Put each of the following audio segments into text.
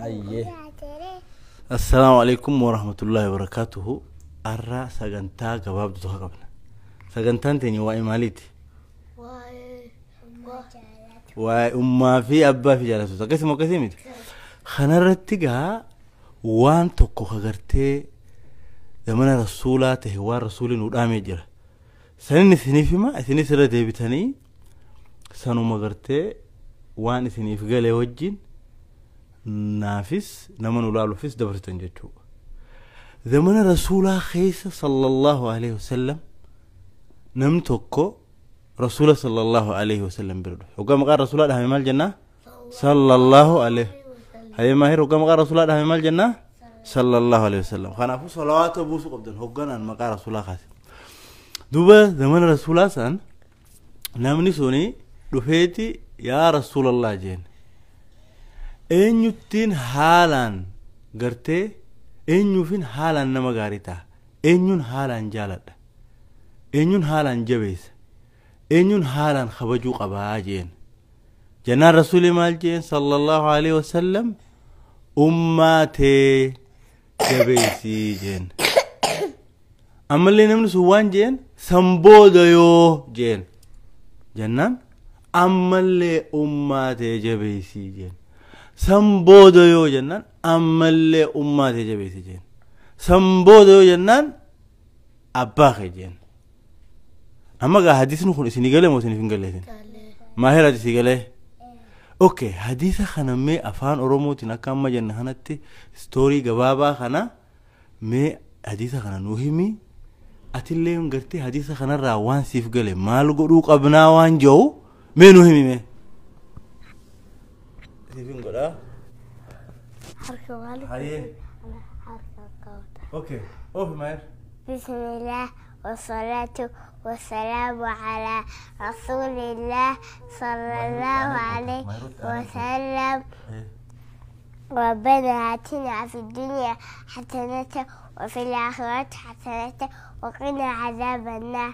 Ayyee. Assalaamu alaikum warahmatullaahi wabarakaatuhu. Har'a sagantaa gabaabduu tokko qabna. Sagantaan teenya waa'ee maaliiti? Waa'ee ummaa fi abbaa fi jaallattoota. Akkasuma akkasii miti. Kanarratti gaa waan tokko kagartee zamana rasuulaa ta'e waan rasuulli nu dhaamee jira. Sanin isiniif hima, isinis irra deebitanii sanuma gartee waan isiniif galee wajjin naafis nama nu laaluufis dabarsitan jechuudha. Zamana rasuulaa keessa sallallahu alaihi wasallam namni tokko rasuula sallallahu alaihi wasallam bira dhufe. Hoggaa maqaan rasuulaa dhahame maal jennaa? Sallallahu alaihi. Hayee maahir, hoggaa maqaan rasuulaa dhahame maal jennaa? Sallallahu alaihi wasallam. Kanaafuu salawaata buusuu qabdan hogganaan maqaa rasuulaa kaase. Duuba zamana rasuulaa san namni suni dhufeeti, "Yaa rasuulallah," jeen. "Eenyuttiin haalaan gartee eenyuufin haalaan nama gaarii ta'a? Eenyuun haalaan jaaladha? Eenyuun haalaan jabeessa? Eenyuun haalaan kabajuu qabaa?" jeen. Jennaan rasuulli maal jeen? Sallallahu alaihi wasallam, "Ummaa tee jabeessii," jeen. Ammallee namni sun waan jeen, "San booda yoo?" jeen. Jennaan ammallee, "Ummaa tee jabeessii," jeen. "San booda yoo?" jennaan ammallee, "Ummaa tee jabeessi," jeen. "San booda yoo?" jennaan, "Abbaa kee," jeen. Amma gaa hadiisni kun isinii galee moo isiniif hin galle isin? Maahir, hadisii galee? Okay, hadiisa kana mee afaan Oromootiin akka amma jenne kanatti story gabaabaa kana mee hadiisa kana nuu himi. Atillee gartee hadiisa kanarraa waan siif gale, maal godhuu qabnaa waan jiru mee nuu himi mee. Siif hin godhaa. Harka maaliif? Hayyee. Harka qabata. Okay, oofi Maahir. بسم الله والصلاة والسلام على رسول الله صلى الله عليه وسلم. ربنا آتنا في الدنيا حسنة وفي الآخرة حسنة وقنا عذاب النار.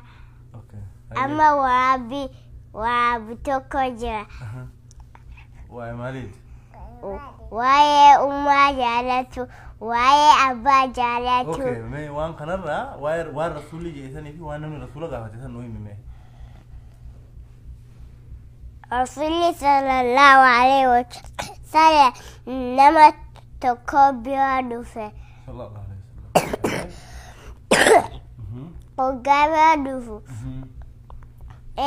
Amma waraabii waraabi tokko jira. Waa'ee maaliiti? Waa'ee ummaa jaalatu, waa'ee abbaa jaalatu. Okay, mee waan kanarraa waa'ee waan rasuulli jedhanii fi waan namni rasuula gaafate san nuu himi mee. Rasuulli sallallahu alaihi wasallam nama tokko bira dhufe. Sallallahu alaihi wasallam. Hoggaa bira dhufu,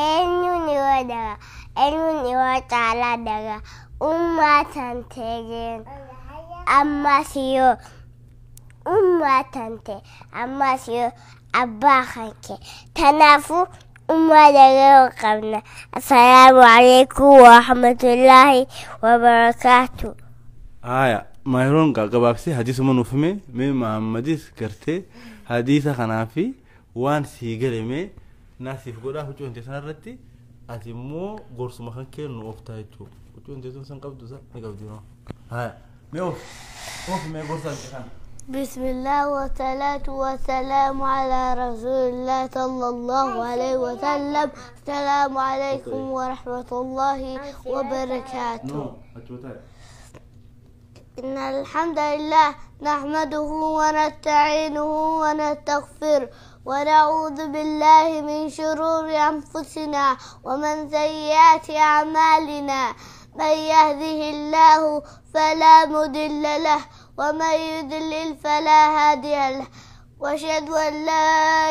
"Eenyuun irra daga? Eenyuun irra caalaa daga?" "Ummaa tante," jeen. "Ammas yoo?" "Ummaa tante." "Ammas yoo?" "Abbaa kanke." Kanaafuu ummaa dagahuu qabna. Assalaamu alaikum warahmatullaahi wabarakaatu. Aya, maahiroon gabaabsee hadiisuma nuuf hime. Mee Mahammadis gartee hadiisa kanaa fi waan sii gale mee naasiif godhaa. Huccuu hinte sanarratti ati immoo gorsuma kan kennu ooftaa jechuudha. Huccuu hinte sun san qabdu isa ni qabdi noo. Haya, mee oof oof mee gorsa hinte kana. بسم الله والصلاة والسلام على رسول الله صلى الله عليه وسلم. السلام عليكم ورحمة الله وبركاته. No, achuma taa'e. إن الحمد لله نحمده ونستعينه ونستغفره ونعوذ بالله من شرور أنفسنا ومن سيئات أعمالنا. من يهده الله فلا مضل له ومن يضلل فلا هادي له. وأشهد أن لا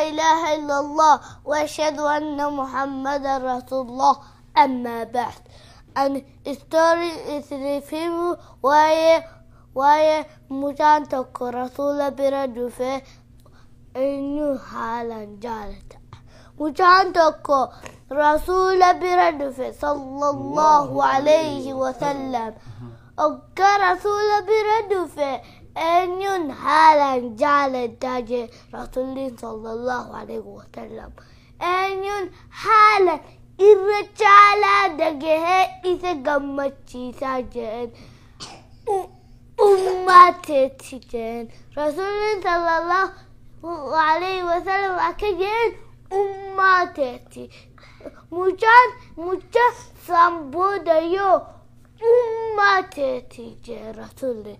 إله إلا الله وأشهد أن محمدا رسول الله. أما بعد، أن story isiniif himu waa'ee mucaan tokko rasuula bira dhufee eenyu haalaan jaalata. Mucaan tokko rasuula bira dhufe sallallahu alayhi wasallam. Hoggaa rasuula bira dhufe, "Eenyuun haalaan jaalata?" jee rasuulli sallallahu alayhi wasallam. "Eenyuun haalaan irra caalaa dhagahee isa gammachiisaa?" jeen. "Ummaa teeti," jeen. Rasuulli sallallahu alayhi wasallam akka jeen, "Ummaa teeti." Mucaan mucaa san booda yoo Ummaa teeti jee rasuulli.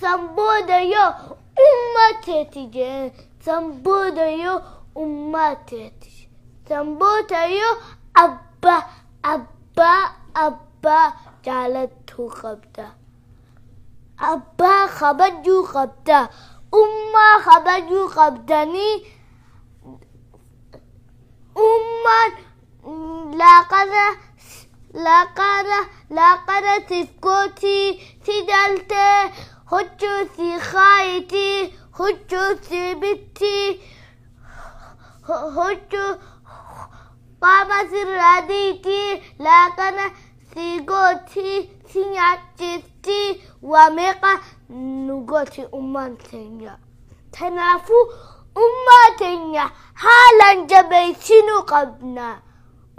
San booda yoo ummaa teeti jee. San booda yoo ummaa teeti. San booda yoo abbaa abbaa abbaa jaalattuu qabda. Abbaa kabajuu qabda. Ummaa kabajuu qabdanii ummaan laaqana laaqana laaqana siif gootii si jaltee huccuu si kaayitii huccuu si bittii huccuu qaama sirraa diitii laaqana si gootii si nyaachistii waa meeqa nu gooti ummaan teenya. Kanaafuu ummaa teenya haalaan jabeessinuu qabna.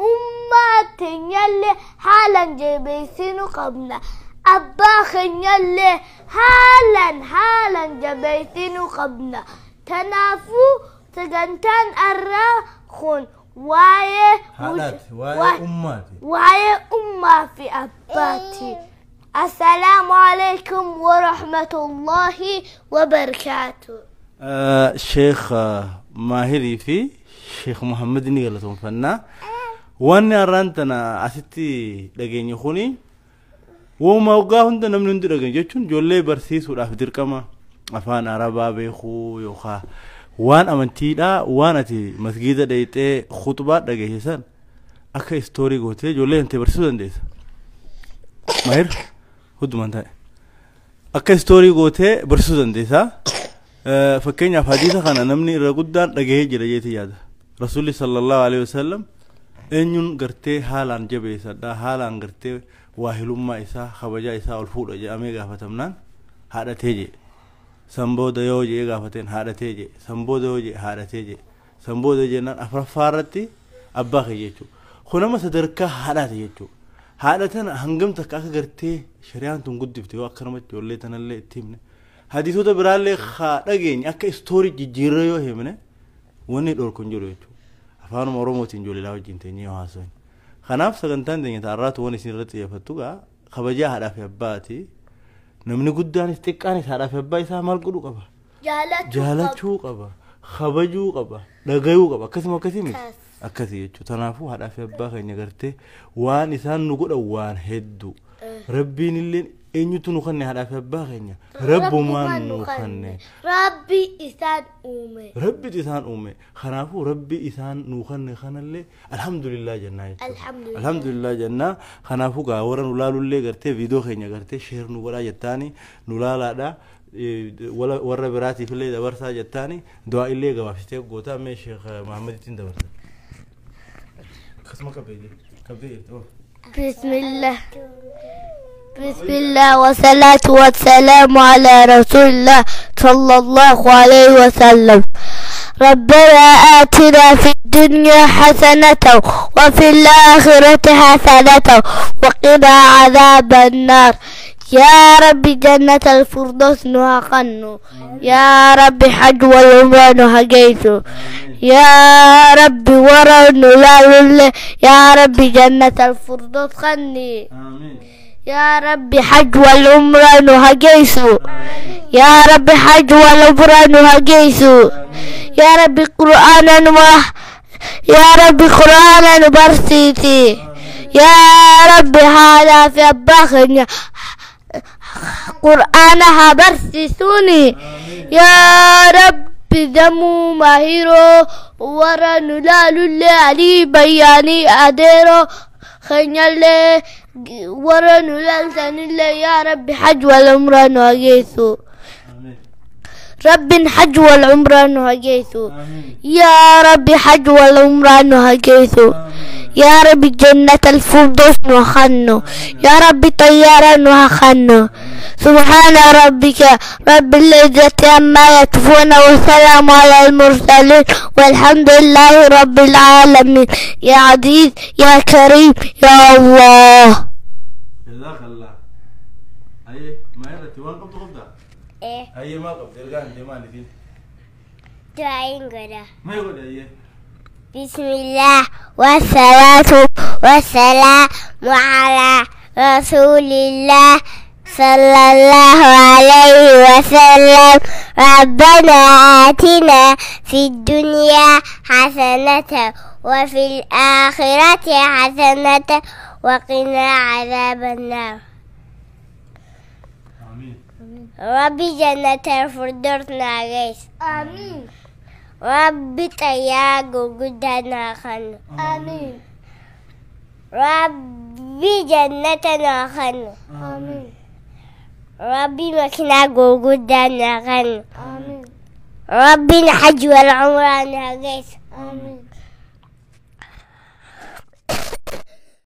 Ummaa teenyallee haalaan jabeessinuu qabna. Abbaa keenyallee haalaan haalaan jabeessinuu qabna. Kanaafuu sagantaan har'aa kun waa'ee Haadhaati, waa'ee ummaati. Waa'ee ummaa fi abbaati. Assalaamu alaikum wa rahmatullahi wa barakaatuh. Sheekh Maahirii fi Sheekh Muhammad ni galatoonfannaa. Wanni har'aan tana asitti dhageenye kuni wooma waggaa hunda namni hundi dhageenye jechuun ijoollee barsiisuudhaaf dirqama afaan Arabaa beekuu yookaan waan amantiidhaa waan ati masgiida dhayxee khutbaa dhageesse san akka istoorii gootee ijoollee tante barsiisuu dandeessa. Maahir hundumaan ta'e akka istoorii gootee barsiisuu dandeessa. Fakkeenyaaf hadiisa kana namni irra guddaan dhagahee jira jeetii yaada. Rasuulli sallallahu alaihi wasallam eenyuun gartee haalaan jabeessadha haalaan gartee waahilummaa isaa kabajaa isaa ol fuudha jedhamee gaafatamnaan haadhatee jee. San booda yoo jee gaafateen haadhatee jee. San booda yoo jee haadhatee jee. San booda jennaan afuraffaa irratti abbaa kee jechuudha. Kun amma sadarkaa haadhaati jechuudha. Haadha tana hangam takka akka gartee shari'aan tun guddifte yoo akka namatti ijoollee tanallee itti himne. Hadiisota biraallee haa dhageenye akka istoorii jijjiirra yoo himne wanni dhorku hin jiru jechuudha. Afaanuma Oromootiin ijoollee wajjin teenyee yoo haasofne. Kanaaf sagantaan teenya taarraatu waan isin irratti xiyyeeffattu gaa kabajaa haadhaa fi abbaati. Namni guddaanis xiqqaanis haadhaa fi abbaa isaa maal godhuu qaba? Jaalachuu qaba. Kabajuu qaba. Dhagayuu qaba. Akkasuma akkasii miti. Akkasii jechuudha. Kanaafuu haadhaa fi abbaa keenya gartee waan isaan nu godhan waan hedduu. Rabbiin illee eenyutu nu kanne haadhaa fi abbaa keenya? Rabbumaan nu kanne. Rabbi isaan uume. Rabbi isaan uume. Kanaafuu rabbi isaan nu kanne kanallee alhamdulillah jennaa jechuudha. Alhamdulillah jennaa. Kanaafuu gaa warra nu laalullee gartee viidiyoo keenya gartee sheer nu godhaa jettaani nu laalaadha. Warra biraatiif illee dabarsaa jettaani du'aa illee gabaabsitee gootaa mee Sheekh Muhammadittiin dabarsa. Akkasuma qabdee qabdee jirti. Bismillah. بسم الله والصلاة والسلام على رسول الله صلى الله عليه وسلم. ربنا آتنا في الدنيا حسنة وفي الآخرة حسنة وقنا عذاب النار. يا رب جنة الفردوس نهقنو، يا رب حج والعمرة نهجيتو، يا رب ورا نلال، يا رب جنة الفردوس خني، يا رب حج والعمرة نهجيسو، يا رب حج والعمرة نهجيسو، يا رب قرآن يا رب قرآن نبرسيتي، يا رب هذا في أباخني قرآنها برسسوني، يا رب دمو ماهيرو ورا نلال علي بياني أديرو خنيالي ورا نلال تنلي، يا رب حج والعمرة نهجيسو، رب حج والعمرة نهجيسو، يا رب حج والعمرة نهجيسو، يا رب جنة الفردوس نخنو، يا رب طيارة نخنو. سبحان ربك رب العزة عما يصفون وسلام على المرسلين والحمد لله رب العالمين. يا عزيز يا كريم يا الله. جزاك الله. أي ما يرتي وين قبض قبضة؟ إيه. أي ما قبض الآن ما نسيت. دعين قدا. ما يقول أيه. بسم الله والصلاة والسلام على رسول الله صلى الله عليه وسلم. ربنا آتنا في الدنيا حسنة وفي الآخرة حسنة وقنا عذاب النار. آمين. ربي جنة الفردوس ناقيس. آمين. ربي طياق وقدنا خن. آمين. ربي جنتنا خن. آمين. ربي مكنا قدنا خن. آمين. ربي الحج والعمرة ناقيس. آمين.